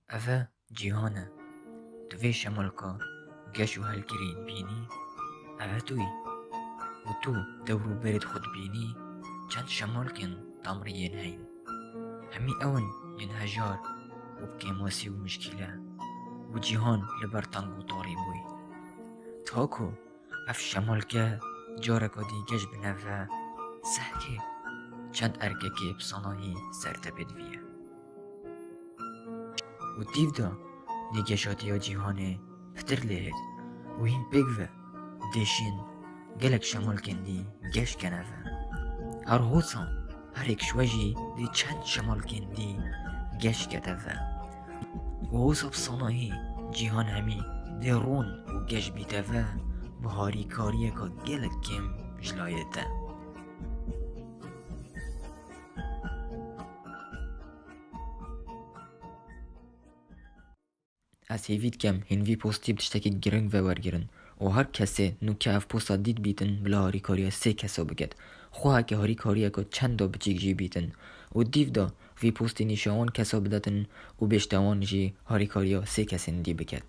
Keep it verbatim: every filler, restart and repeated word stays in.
Ev e cîhan e. Tu vê şemolka geş û helkirî bînî, ev e tu yî. Û tu dewrûberê xwe dibînî, çend şemolkên tamrî yên heyîn. Hemî ew in yên hejar û bi kêmasî û mişkîle û cîhan li ber teng û tarî bûyî. Ta ku ev şemolke careka dî geş bine ve, sehkê çend erkekê bi sanahî ser tepê diviye. Û dîv de nêgeşatiya cîhanê pitir lê hêt û hîn pêk ve dêşên gelek şemolkên dî geş kene ve. Her hosa her êk ji we jî dê çend şemolkên dî geş kete ve. Û hosa bi sanahî cîhan hemî dê rûn û geş bîte ve, bi harîkariyeka gelek kêm ji layê te. Ez hêvî dikem hîn vî postî bi tiştekî giring ve wergirin û her kesê nûke ev posta dît bîtin bila harîkariya sê kesa biket. Xwe heke harîkariyeke çend da biçîk jî bîtin û dîv da vî postî nîşa wan kesa bidetin û bêşte wan jî harîkariya sê kesên dî biket.